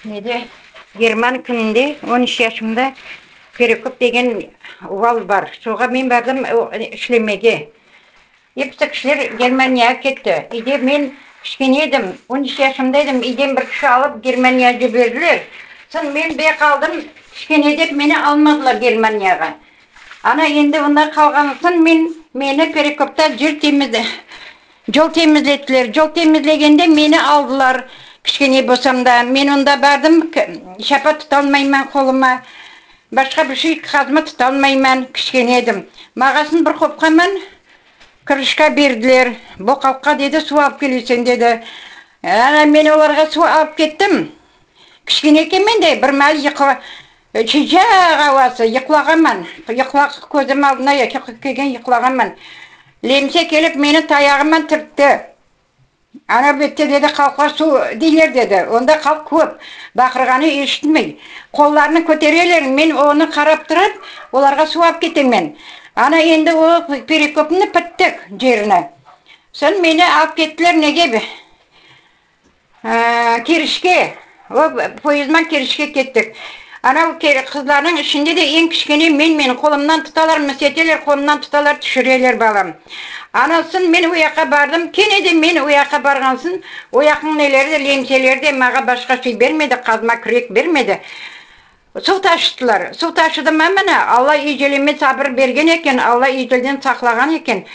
Nede, German kününde, on üç yaşımda, Perekop degen uval bar, şoğa men bardım işlemege. Episi kişiler Germaniyağa ketti. Üyde men kişkene edim, on üç yaşımda edim, üyden bir kişi alıp Germaniyağa ciberdiler. Soñ men be qaldım, kişkene dep meni almadılar Germaniyağa. Ana endi onda qalğan soñ men, meni Perekopta cır temiz, yol temizlettiler. Yol temizlegende meni aldılar, kişkene bolsam da. Men onda bardım, şapa tutalmayman qoluma, başqa bir şey qazma tutalmayman, kişkene edim. Mağasın bir qopqaman, krışka berdiler. Boqalqqa, dedi, suv alıp kelesen, dedi. Ana men olarğa suv alıp kettim. Kişkene ekenmen de, bir maal yıqıla, sıcaq avası, yıqlağanman, yıqlaq közüm aldına kelgen yıqlağanman. Lemse kelip meni tayağıman türtti. Ana bette, dedi, halqqa suv deyler, dedi. Onda halq köp, baqırğanı eşitilmey. Qollarını kötereler, men onı qarap turıp, olarğa suv alıp ketemen. Ana endi o perekopnı pittik, cerini. Soñ meni alıp kettiler nege? Kerişke, o poyezdman Kerişke kettik. Ana o qızlarnıñ içinde de eñ kiçkene menmen, qolumdan tutalar, miseteler, qolumdan tutalar, tüşüreler balam. Anasın men o yaqqa bardım, kene de men o yaqqa barğansın, o yaqnıñ neleri de, lemseleri de mağa başqa şey bermedi, qazma kürek bermedi. Suv taşıttılar. Suv taşıdım a mına, Alla eceleme sabır bergen eken, Alla ecelden saqlağan eken.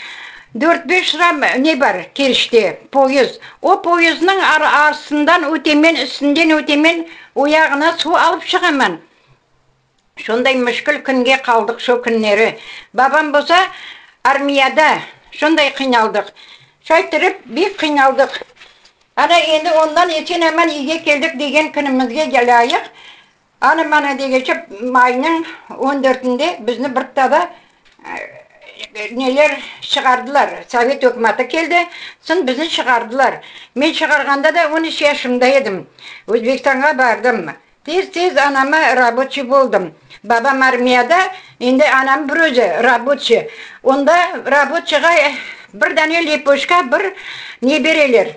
Dört-beş sıra ne bar Kerçte, poyezd. O poyezdniñ arasından ötemen, üstünden ötemen, o yağına suv alıp çıqaman. Şonday müşkül künge qaldıq şo künleri. Babam bolsa armiyada, şonday qıynaldıq. Şaytırıp bek qıynaldıq. Ana, endi ondan esen-aman üyge keldik degen künümizge lâyıq, ana-mana degence maynıñ on dörtünde bizni bir taba neler çıqardılar, sovet ükümatı keldi, soñ bizni çıqardılar. Men çıqarğanda da on üç yaşımda edim. Özbekistanğa bardım. Tez-tez anama raboçiy boldım. Babam armiyada, endi anam bir özü raboçiy. Onda raboçiyğa bir dane lepoşka, bir ne bereler,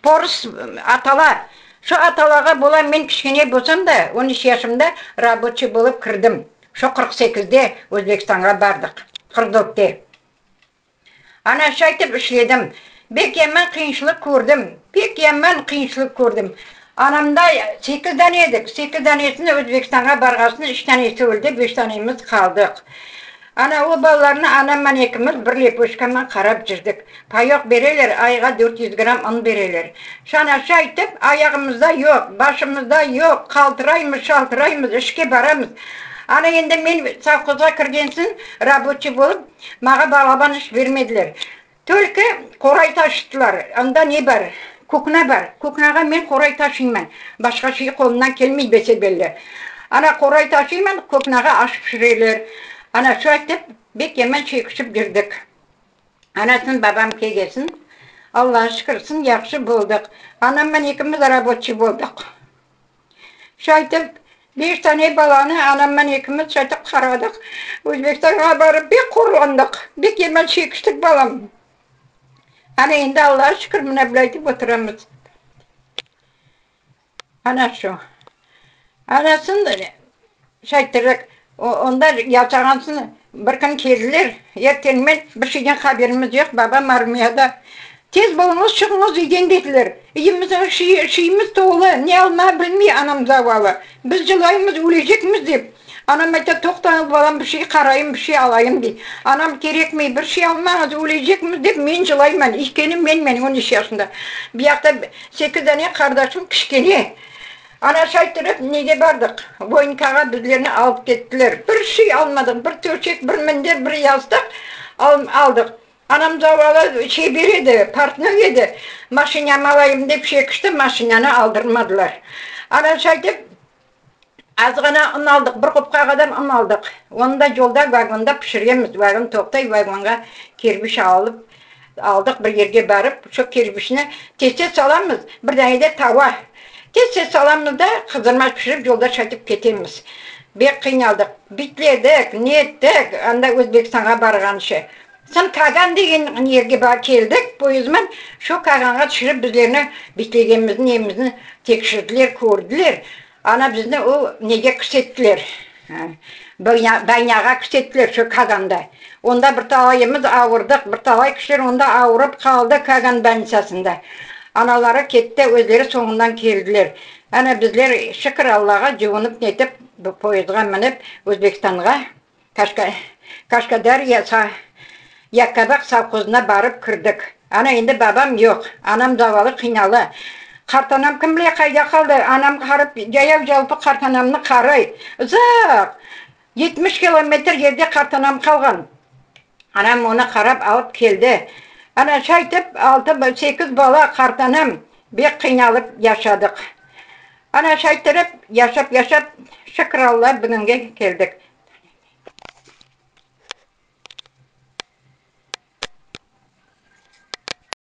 porus atala. Şu atalağa bola men kiçkene bolsam da, on üç yaşımda raboçiy bolıp kirdim. Şu 48-de Özbekistanğa bardıq, 44-te. Ana şaytip işledim. Bek yaman qıyınşılıq kördim, pek yaman qıyınşılıq kördim. Anamda sekiz dane edik, sekiz danesini Özbekistanğa barğasın üç tanesi öldi, beş tanemiz qaldıq. Ana o balalarnı anamman ekimiz bir lepoşkaman qarap cürdik. Payok bereler, ayğa 400 gramm un bereler. Şana şaytip ayağımızda yoq, başımızda yoq, qaltıraymız, şaltıraymız, işke baramız. Ana endi men sovhozğa kirgensin raboçiy bolıp, Mağa balaban iş bermediler. Tolko qoray taşıttılar. Anda ne bar? Kukna bar. Kuknağa men qoray taşıyman. Başqa şey qolumdan kelmey bese-belli. Ana qoray taşıyman, kuknağa aş pişireler. Ana şöytip bek yaman çekişip cürdik. Anasın babam kelgesin, Allağa şükürsün, yahşı boldıq. Anamman ekimiz raboçiy boldıq. Şaytip, beş tane balanı anamman ekimiz şaytip qaradıq. Özbekistanğa barıp bek qorlandıq, bek yaman çekiştik, balam. Ana endi Allağa şükür, mına bılaytip oturamız. Ana şu. Anasın şaytırıq, onda yasağansın, bir kün keldiler, ertenmen bir şeyden haberimiz yoq, babam armiyada. Tez boluñız, çıqıñız üyden dediler. Üyümizniñ şeyimiz tolu, ne almağa bilmey anam zavalı. Biz cılaymız, ölecekmiz dep. Anam ayta, toqtañız balam, bir şey qarayım, bir şey alayım dey. Anam, kerekmey, bir şey almañız, ölecekmiz dep men cılayman. Üykenim menmen, on üç yaşında. Bu yaqta sekiz dane qardaşım kişkene. Ana şaytırıp nege bardıq, voyenkağa bizlerni alıp kettiler. Bir şey almadıq, bir töşek, bir minder, bir yastıq aldıq. Anam zavalı çeber edi, portnoy edi, maşinamı alayım dep çekişti, maşinanı aldırmadılar. Ana şaytip azğana un aldıq, bir qopqa qadar un aldıq. Onı da yolda vagonda pişiremiz, vagon toqtay, vagonğa kerbiç alıp aldıq, bir yerge barıp, şo kerbiçni tez-tez salamız, bir dane de tava, tez-tez salamız da qızdırma pişirip yolda şaytip ketemiz. Bek qıynaldıq, bitledik, nettik, anda Özbekistanğa barğanca. Soñ Kagan degen yerge keldik poyezdmen, şu Kaganğa tüşürip bizlerni beklegenimizni, nemizni tekşirdiler, kördiler. Ana bizni o nege kirsettiler, baynağa kirsettiler şu Kaganda. Onda bir talayımız avurdıq, bir talay kişiler onda avurıp qaldı Kagan bolnitsasında. Anaları ketti, özleri soñundan keldiler. Ana bizler, şükür Allağa, cuvunıp netip, poyezdğa minip Özbekistanğa Kaşkadarya Yakkabaq sovhozına barıp kirdik. Ana endi babam yoq, anam zavalı qıynala. Qartanam kim bile qayda qaldı, anam qarıp, cayav-jalpı qartanamnı qaray. Uzaq, 70 kilometr yerde qartanam qalğan. Anam onı qarap alıp keldi. Ana şaytip altı, sekiz bala qartanam bek qıynalıp yaşadıq. Ana şayttirip yaşap-yaşap, şükür Alla, bugünge keldik.